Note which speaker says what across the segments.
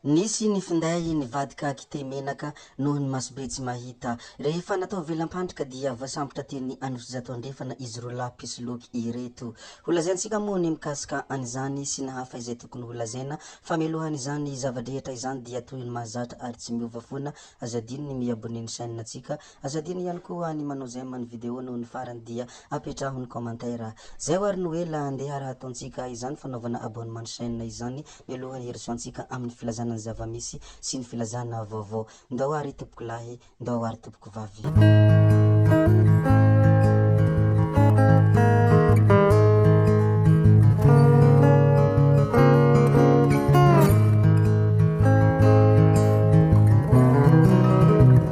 Speaker 1: Nisy ny finday nivadika kite-menaka noho ny masobe tsy mahita. Rehefa natao velam-pandrika dia voasambotra teny Anosizato Andrefana izy roa lahy mpisoloky ireto. Holazaintsika moa ny mikasika an'izany sy ny hafa izay tokony holazaina fa mialohan'izany zava-drehetra izany dia toy ny mahazatra ary tsy miova foana, aza adino ny mi-abonner ny chaîne ntsika, aza adino ihany koa ny manao j'aime ny vidéo noho ny farany dia apetraho ny commentaire. Zay ho ary no ela andeha raha ataontsika izany fanaovana abonnement ny chaîne izany mialohan'ny hirosoantsika amin'ny filazana ny zava-misy sy ny filazana vaovao. Ndao ary tompokolahy, ndao ary tompokovavy.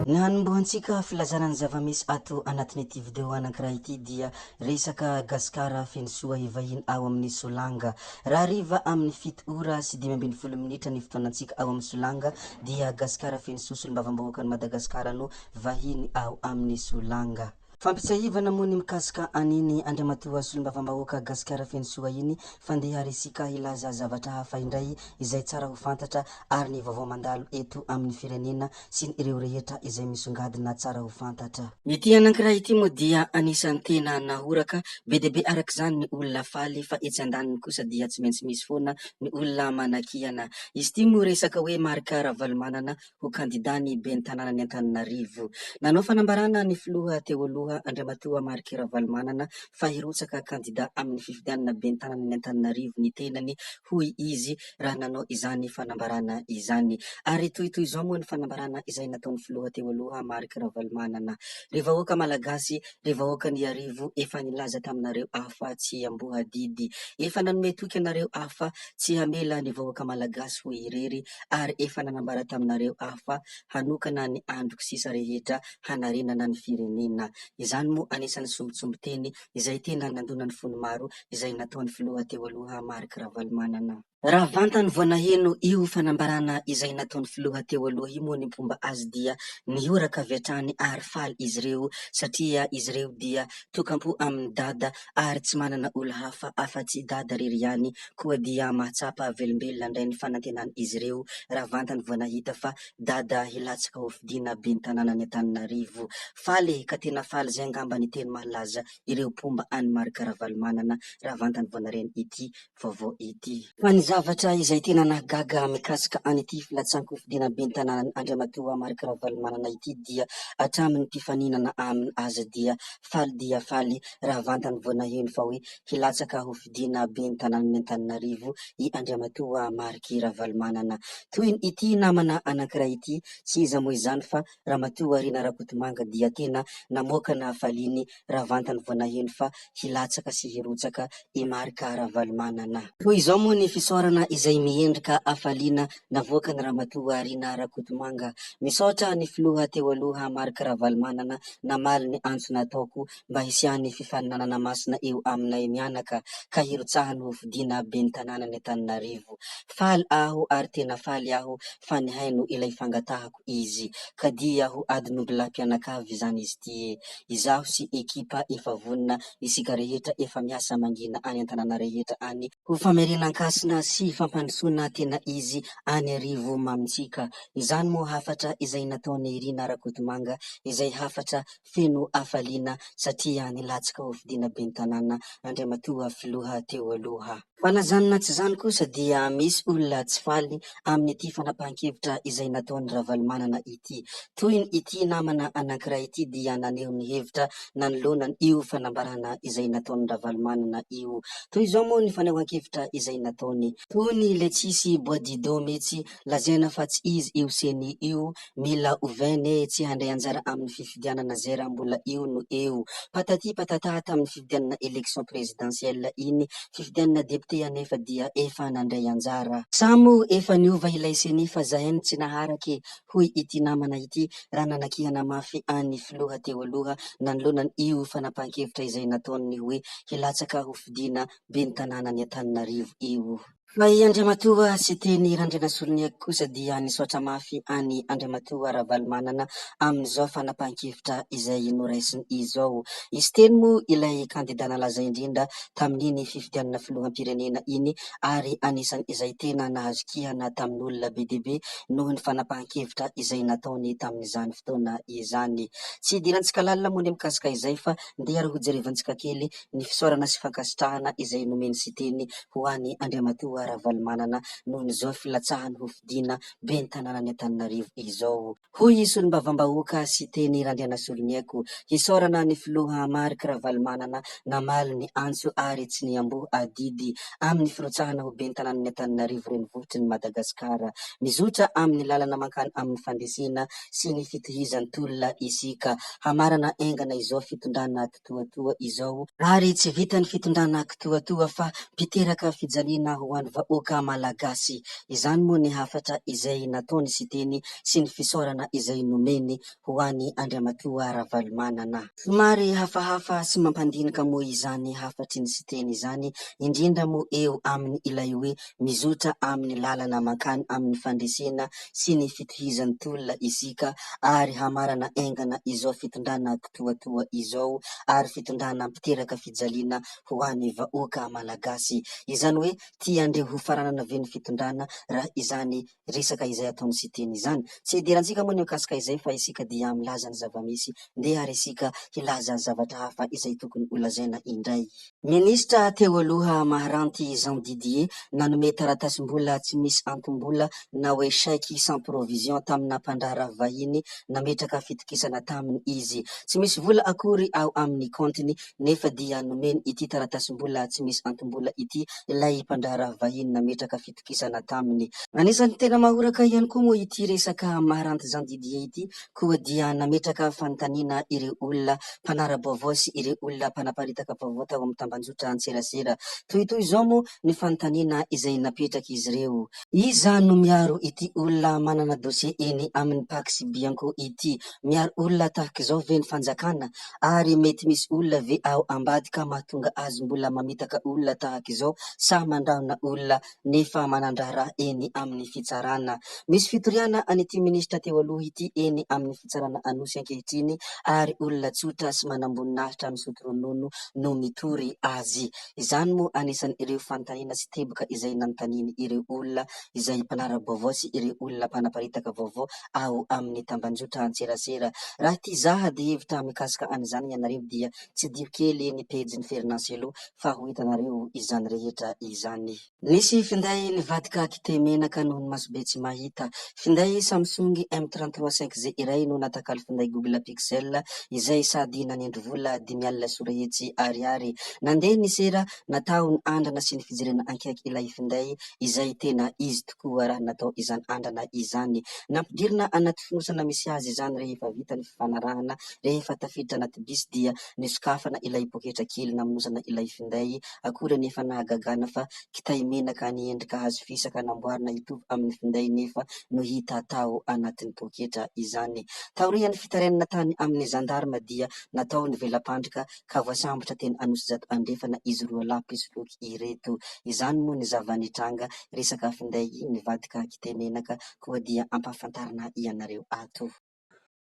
Speaker 1: Ny hanombohantsika filazana ny zava-misy ato anatin'ity video anankiray ity dia Resaka Gasikara Fenosoa hivahiny ao amin'ny Solanga. Rahariva amin'ny 7 ora sy 15 minitra ny fotoanantsika ao amin'ny Solanga dia Gasikara Fenosoa solombavambahoakan'i Madagasikara no vahiny ao amin'ny Solanga. Fampitsiahivana moa ny mikasika an'iny Andriamatoa solombavambahoaka Gasikara Fenosoa iny fa ndeha ary isika hilaza zavatra hafa indray izay tsara ho fantatra ary ny vaovao mandalo eto amin'ny firenena sy ny ireo rehetra izay misongadina tsara ho fantatra. Ity anankiray ity moa dia anisan'ny tena nahoraka be dia be arak'izany ny olona faly fa etsy andaniny kosa dia tsy maintsy misy foana ny olona manakiana. Izy ity moa resaka hoe Marc Ravalomanana ho kandida ny ben'ny tanànan'i Antananarivo. Nanao fanambarana ny filoha teo aloha Andriamatoa Marc Ravalomanana fa hirotsaka kandida amin'ny fifidianana ben'ny tanànan'i Antananarivo ny tenany hoy izy raha nanao izany fanambarana izany. Ary toy izao moa ny fanambarana izay nataon'ny filoha teo aloha Marc Ravalomanana. Ry vahoaka Malagasy, ry vahoakan'Iarivo, efa nilaza taminareo aho fa tsy hiamboho adidy. Efa nanome toky anareo aho fa tsy hamela ny vahoaka Malagasy ho irery ary efa nanambara taminareo aho fa hanokana ny androko sisa rehetra hanarenana ny firenena. Izany moa anisan'ny sombintsombin-teny izay tena nandona ny fon'ny maro izay nataon'ny filoha teo aloha Marc Ravalomanana. Raha vantany vao naheno io fanambarana izay nataon'ny filoha teo aloha io moa ny mpomba azy dia nihoraka avy hatrany ary faly izy ireo satria izy ireo dia tokam-po amin'i Dada ary tsy manana olo hafa afa-tsy i Dada rery ihany koa dia mahatsapa velombelona indray ny fanantenan'izy ireo raha vantany vao nahita fa Dada hilatsaka hofidiana ben'ny tanànan'i Antananarivo. Faly e, ka tena faly izay angamba ny teny mahalaza ireo mpomba an'i Marc Ravalomanana raha vantany vao nareny ity vaovao ity. Fa ny zavatra izay tena nahagaga mikasika an'ity filatsahan-kofidiana ben'ny tanànan'i Andriamatoa Marc Ravalomanana ity dia hatramin'ny mpifaninana aminy aza dia faly dia faly raha vantany vao naheno fa hoe hilatsaka hofidiana ben'ny tanànan'i Antananarivo i Andriamatoa Marc Ravalomanana. Toy ity namana anankiray ity, tsy iza moa izany fa Ramatoa Rina Rakotomanga dia tena namoaka ny hafaliany raha vantany vao naheno fa hilatsaka sy hirotsaka i Marc Ravalomanana. Toy izao moa ny fisaorana izay miendrika hafaliana navoakan'i Ramatoa Rina Rakotomanga. Misaotra ny filoha teo aloha Marc Ravalomanana namaly ny antso nataoko mba hisian'ny fifaninanana masina eo aminay mianaka ka hirotsahany ho fidiana ben'ny tanànan'i Antananarivo. Faly aho ary tena faly aho fa nihaino ilay fangatahako izy. Ka dia ho adin'ombilahy mpianakavy izany izy ity e! Izaho sy ekipa efa vonona, isika rehetra efa miasa mangina any an-tanàna rehetra any, ho famerenan-kasina sy fampandrosoana tena izy any Iarivo mamintsika. Izany moa hafatra izay nataon'i Rina Rakotomanga, izay hafatra feno hafaliana satria nilatsaka hofidiana ben'ny tanàna Andriamatoa Filoha teo aloha. Fa na izany na tsy izany kosa dia misy olona tsy faly amin'ity fanapahan-kevitra izay nataon'i Ravalomanana ity. Toy ny ity namana anankiray ity dia naneho ny hevitra nanoloana io fanambarana izay nataon'i Ravalomanana io. Toy izao moa ny fanehoan-kevitra izay nataony. Toy ny le tsisy bois-dido mitsy Lazaina fa tsy izy io ceni io, mila ovaina e, tsy handray anjara amin'ny fifidianana zay raha mbola io no eo. Patati patata tamin'ny fifidianana election presidentielle iny, fifidianana député anefa dia efa nandray anjara. Sa moa efa niova ilay ceni fa zahay no tsy naharaka e, hoy ity namana ity raha nanakihana mafy an'ny filoha teo aloha nanoloana io fanapahan-kevitra izay nataony ny hoe hilatsaka ho fidiana ben'ny tanànan'i Antananarivo io. Fa i Andriamatoa Siteny Randrianasoloniaiko kosa dia nisaotra mafy an'i Andriamatoa Ravalomanana amin'izao fanapahan-kevitra izay noraisiny izao. I Siteny moa ilay kandida nalaza indrindra tamin'iny fifidianana filoham-pirenena iny ary anisan'ny izay tena nahazo kihana tamin'olona be dia be noho ny fanapahan-kevitra izay nataony tamin'izany fotoana izany. Tsy hidirantsika lalina moa ny mikasika izay fa ndeha ary hojerevantsika kely ny fisaorana sy fankasitrahana izay nomen'i Siteny ho an'i Andriamatoa Ravalomanana noho izao filatsahany ho fidiana ben'ny tanànan'i Antananarivo izao. Hoy i Solombavambahoaka Siteny Randrianasoloniaiko, Hisaorana ny filoha Marc Ravalomanana namaly ny antso ary tsy niamboho adidy amin'ny firotsahana ho ben'ny tanànan'i Antananarivo renivohitry ny Madagasikara. Mizotra amin'ny lalana mankany amin'ny fandresena sy ny fitohizan'ny tolona isika. Hamarana aingana izao fitondrana kitoatoa izao, ary tsy vitan'ny fitondrana kitoatoa fa mpiteraka fijaliana ho an'ny vahoaka Malagasy. Izany moa ny hafatra izay nataony Siteny sy ny fisaorana izay nomeny ho an'i Andriamatoa Ravalomanana. Somary hafahafa sy mampandinika moa izany hafatry ny Siteny izany, indrindra moa eo amin'ny ilay hoe mizotra amin'ny lalana mankany amin'ny fandresena sy ny fitohizan'ny tolona isika ary hamarana aingana izao fitondrana kitoatoa izao ary fitondrana mpiteraka fijaliana ho an'ny vahoaka Malagasy. Izany hoe tian-dreo ho faranana ve ny fitondrana raha izany resaka izay ataon'i Siteny izany? Tsy hidirantsika moa ny mikasika izay fa isika dia milaza ny zava-misy, ndeha ary isika hilaza zavatra hafa izay tokony ho lazaina indray. Minisitra teo aloha Maharanty Jean Didier nanome taratasim-bola tsy misy antom-bola na hoe chèque sans provision tamina mpandraharaha vahiny nametraka fitokisana taminy izy. Tsy misy vola akory ao amin'ny kaontiny nefa dia nomeny ity taratasim-bola tsy misy antom-bola ity ilay mpandraharaha vahiny nametraka fitokisana taminy. Anisan'ny tena mahoraka ihany koa moa ity resaka Maharanty Jean Didier ity koa dia nametraka fanontaniana ireo olona mpanara-baovao sy ireo olona mpanaparitaka vaovao tao amin'ny tambanjotra antserasera. Tohitoy izao moa ny fanontaniana izay napetrak'izy ireo. Iza no miaro ity olona manana dossier eny amin'ny Pac sy Bianco ity? Miaro olona tahak'izao ve ny fanjakana? Ary mety misy olona ve ao ambadika mahatonga azy mbola mamitaka olona tahak'izao sa mandrahona olona nefa manan-draharaha eny amin'ny fitsarana. Misy fitoriana an'ity minisitra teo aloha ity eny amin'ny fitsarana Anosy ankehitriny ary olona tsotra sy manamboninahitra misotro ronono no mitory azy. Izany moa anisan'ireo fanontaniana sy teboka izay nanontanian'ireo olona izay mpanara-baovao sy ireo olona mpanaparitaka vaovao ao amin'ny tambanjotra antserasera. Raha tia hizaha ady hevitra mikasika an'izany ianareo dia Tsidiho kely ny pejin'i Fernand Cello fa ho hitanareo izany rehetra izany. Nisy finday nivadika kite menaka noho ny masobe tsy mahita. Finday Samsung M 33 5G iray no natakalo finday Google Pixel izay sady nanendry vola 205 ariary. Nandeha ny sera, natao ny andrana sy ny fijerena ankaiky ilay finday izay tena izy tokoa raha natao izany andrana izany. Nampidirina anaty fonosana misy azy izany rehefa vita ny fifanarahana Rehefa tafiditra anaty bus dia nosokafana ilay poketra kely namonosana ilay finday, akory anefa nahagagana fa kitay menaka niendrika hazo fisaka namboarina hitovy amin'ny finday nefa no hita tao anatin'ny poketra izany. Taorian'ny fitarainana tany amin'ny zandarma dia natao ny vela-pandrika ka voasambotra teny Anosizato Andrefana izy roa lahy mpisoloky ireto. Izany moa ny zava-nitranga, resaka finday nivadika kitay menaka koa dia ampahafantarina ianareo ato.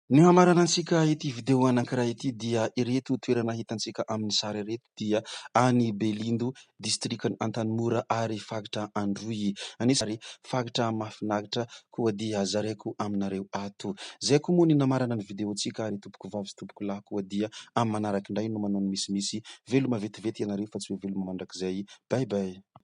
Speaker 2: Ny hamaranantsika ity video anankiray ity dia ireto toerana hitantsika amin'ny sary ireto dia any Belindo, distrikan'i Antanimora ary faritra Androy. Anisan'ny faritra mahafinaritra koa dia zaraiko aminareo ato. Izay koa moa ny namarana ny video-ntsika ary tompoko vavy sy tompoko lahy koa dia amin'ny manaraka indray no manao ny misimisy. Veloma vetivety ianareo fa tsy ho veloma mandrakizay. Bye bye.